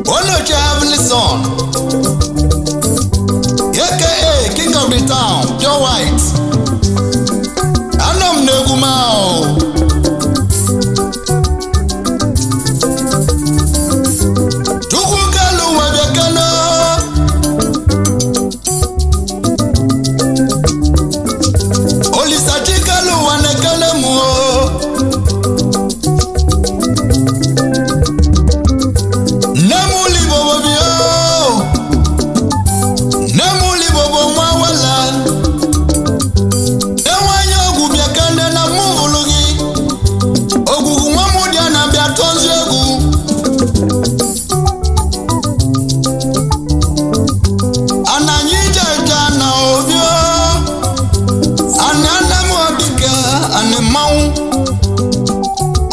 Onoche Heavenly Son, aka King of the Town, Pure White. Anọ m n'egwu m ahụ. Chukwu kelu ụwa bịa kene. Olisa chi kelu ụwa na-ekele m o.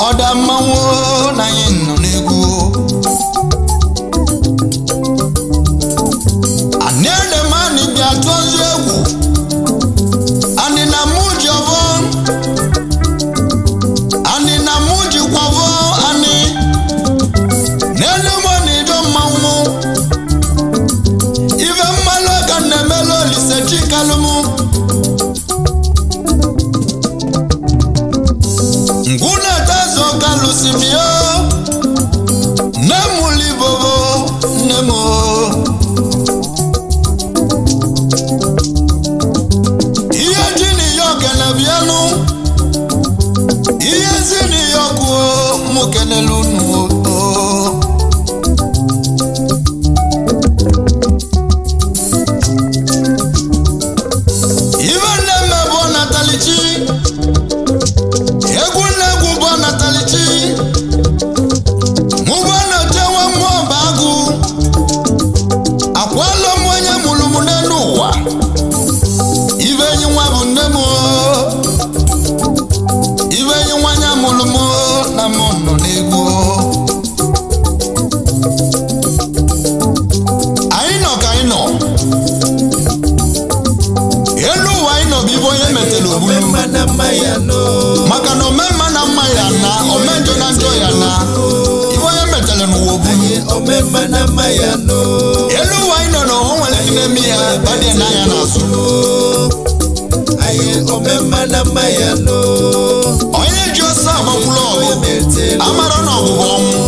Ọda mmanwụ na anyị nọ n'egwu. Anị edemani bịa tụọzi egwu. Anị na mụ ji ọvọ. Anị na mụ ji kwọvọ anị. N'elu mụ na ịjọ mmanwụ. Ife mmanụ ka na-emelu Olise Chikalụmụ. Kalusimio, nemuli bobo nemo. Iye jini yo kene bianu, iye zini yo kuo mu kene lunu o. Ibe neme bo natalichi, egwu negwu bo natalichi. Anyị nọ ka anyị nọ. Elu ụwa anyị nọ bụ ibe onye metelu ogbulu. Maka na omemma na mma ya na omenjọ na njọ ya na ibe onye metelu n'ụwa ogbulu. Elu ụwa anyị nọ na o nwere ndị na-eme ya badie n'anya n'azụ. Onye ji ọsọ agbakwụla ọgụ amara na ọgụgụ ọnwụ.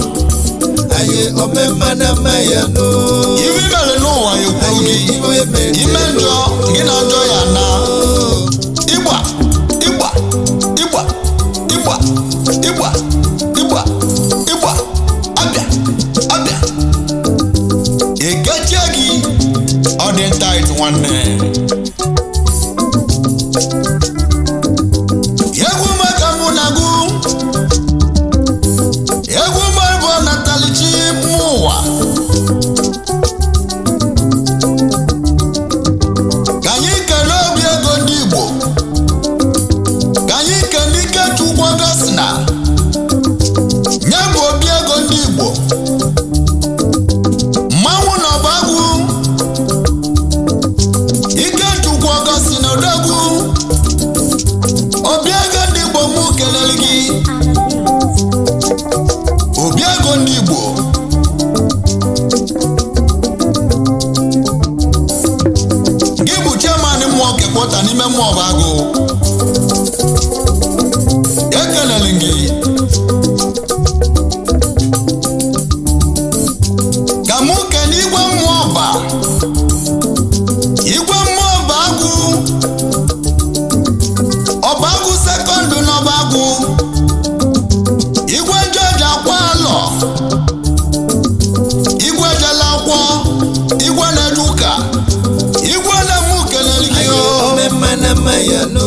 Ife mere n'ụwa ekwuru gị ime njọ gị na njọ ya na ịgba ịgba ịgba ịgba ịgba ịgba ịgba abịa abịa ekechie gị ọ dị ntait nwanne. Egwu maka mụ na gụ egwu mmadụ natalichi ụwa. Ka anyị kelee obi ego ndị Igbo. Ka anyị kelee Ikechukwu Augustina. Nye bụ obi ego ndị Igbo. Mmanwụ na ọbagwu. Ikechukwu Augustina odogwu. Obi ego ndị Igbo mụ kelele gị. Obi ego ndị Igbo. Gị bụ chairman mmụọ kekwọta n'ime mmụọ bụ agụ. Ekelele gị. Ka mụ kene igwe mmụọ ọba. Igwe mmụọ ọba agụ. Ọba agụ sekọndụ n'ọba agụ. Igwe George akwa alọ. Igwe jela akwọ. Igwe na-eje ụka. Igwe na-eme kelele gị o. Omemma na mmanya no.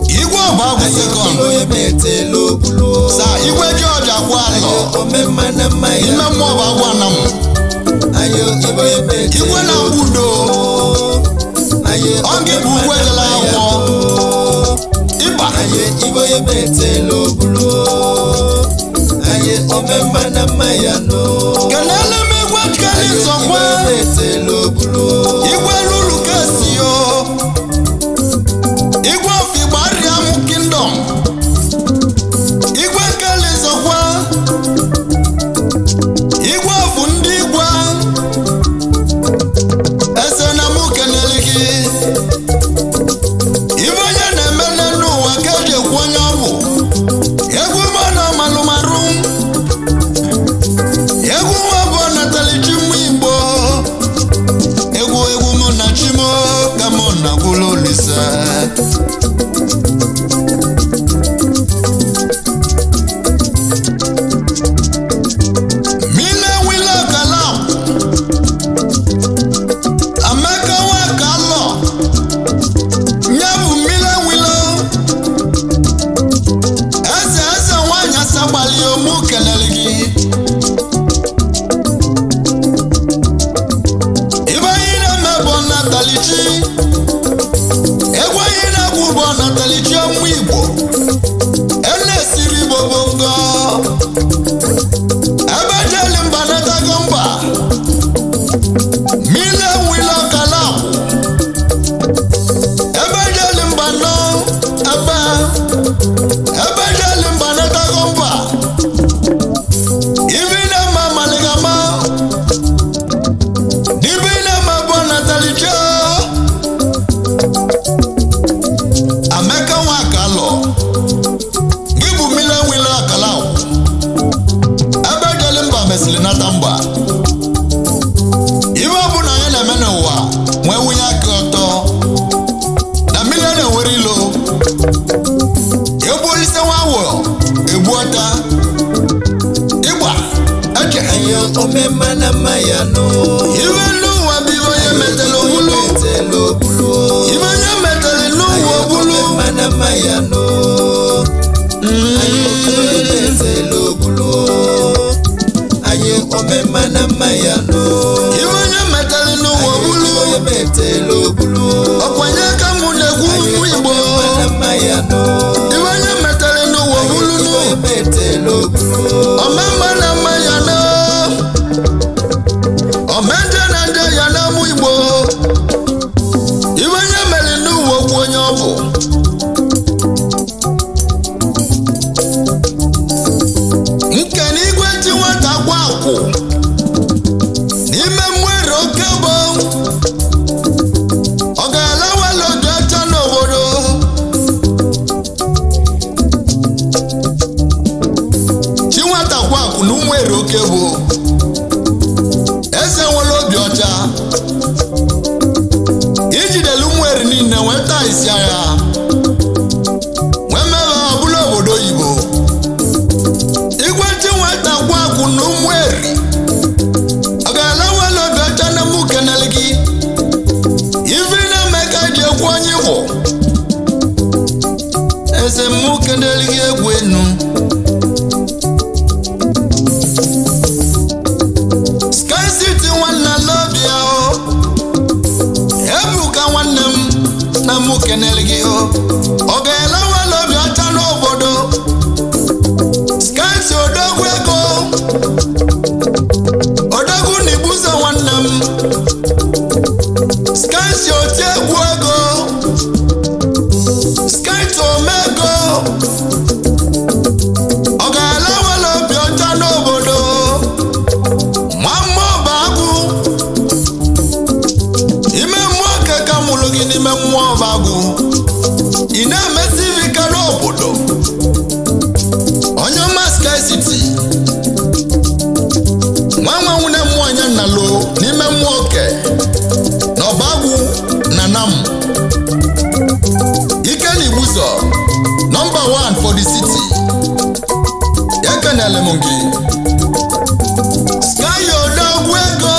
Igwe ọba agwụ sekọnd. Onye metela obulu. Sa Igwe George Agwalọ. Omemma na mmanya. Ime mmụọ bụ agwa na m. Ayo onye metela. Igwe na-agwụ udo. Ayo Ọ gị bụ ugwu ejela akwụkwọ. Ịba. Ayo onye metela obulu. Ayo omemma na mmanya no. Kenele m Igwe Keli Nzọkwe. Onye metela obulu. Igwe lulu kesi yo. Igwe Ofigbariam Kingdom. Igwe Keli Nzọkwe. Igwe ofu ndị igwe. Eze na mụ kenele gị. Ibe onye na-eme n'elu ụwa ka eji ekwu onye ọ bụ. Egwu mụ na malụmarụ. Egwu nwa bụ natali chi mụ Igbo. Egwu egwu mụ na chi mụ ka mụ na gwụlụ Olise. Mile wile kalam. Amaka wa kalọ. Nye bụ mile wile. Eze eze nwanyị asagbali omu kelele gị. Ibe anyị na-eme bụ natalichi. Egwu anyị na-egwu bụ natalichi ọmụ Igbo. Enesiri Igbo bụ ngọ. Ebe jeli mba natago mba. Mile nwile kalam. Ebe jeli mba nọ ebe. Ebe jeli mba natago mba. Ibi na-eme amaligama. Ibi na-eme bụ natalichi. Amaka nwa akalọ. Gị bụ mile nwile akalam. Ebe jeli mba mesịrị nata mba. Ibe ọ bụla onye na-eme n'ụwa nwee nwunye aka ọtọ. Na mmiri na-enwere ilo. Egbu olise nwa awọ egbu ọta. Ịgba eche. Ayo omemma na mmanya no. Ibe n'ụwa bụ ibe onye metela obulu. Metela obulu. Ibe onye metela n'ụwa obulu. Omemma na mmanya no. Ayo onye metela obulu. Ayo omemma na mmanya no. Ibe onye metela n'ụwa obulu. Onye metela obulu. Ọkwanye aka mụ na-egwu ụmụ Igbo. Omemma na mmanya no. Ibe onye metela n'ụwa obulu nụ. Onye metela obulu. Omemma na mmanya na. Omende na ndị ya na ụmụ Igbo. Ibe onye mere n'ụwa okwu onye ọ bụ. Nke na igwe ji nwata gwa akwụ. N'ime mwere oke bụ. Ọ ga-ala welo dị ọcha n'obodo. Chi nwata gwa akwụ na ụmụere oke bụ. Eze nwere obi ọcha. Ijidelu ụmụeri niile nweta isi agha. Nwee mebe ọbụla obodo oyibo. Igwe chi nwata gwa akwụ na ụmụeri. Ọ ga-ala nwere obi ọcha na mụ kenele gị. Ife na-eme ka eji ekwu onye Igbo. Eze mụ kenele gị egwu enu. Sky City nwanne lọbịa o. Ebuka nwanne m na mụ kenele gị o. Ọ ga-ele nwere obi ọcha n'obodo. Sky City odogwu ego. Odogwu na Igbuzo nwanne m. Sky City oti egwu ego. Sky City omego. Ọ ga-ele nwere obi ọcha n'obodo. Nwa mmụọ bụ agwụ. Ime mmụọ keka mụrụ gị n'ime mmụọ bụ agwụ. Ị na-emesi ike n'obodo. Onye ọma Sky City. Nwa nwa nwunye mmụọ ya nnalo n'ime mmụọ oke. Na ọba agwụ na nam. Ike na Igbuzo. Nọmba 1 for the city. Ekenele m gị. Sky odogwu ego.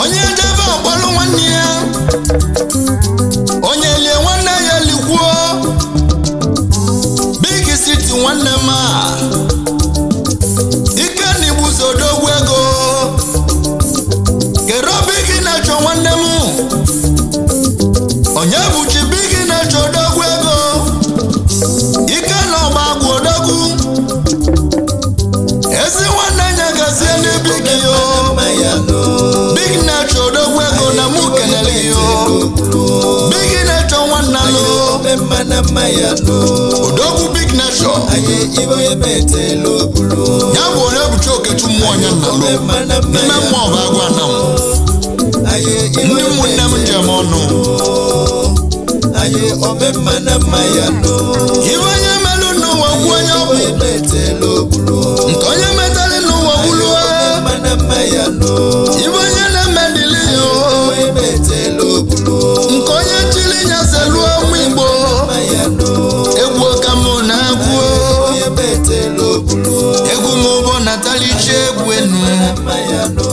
Onye jebe ọkpọrọ nwanne ya. mma na mma ya nụ. Odogwu big nation. Anyị ibe onye metela obulu. Ya bụ onye ebuchi okechu mmụọ ya nnalụ Ome mma na mma n'ime ya mmụọ bụ agụ anam. Anyị ibe ndị onye ụmụnne m njem ọnụ. Anyị ome mma na mma ya nụ. Ibe onye melụ n'ụwa gwu onye ọ bụ. Onye metela obulu. Nke onye metalị n'ụwa gwuluo. Ome mma na mma ya nụ. Ibe onye na-emedili ya o. Onye metela obulu. Nke onye chili ya seluo ụmụ Igbo. Mma ya nụ. Egwu ka mụ na-agwụ. Onye metela obulu. Egwu m ụbọ natalichi egwu enu. Mma ya nụ.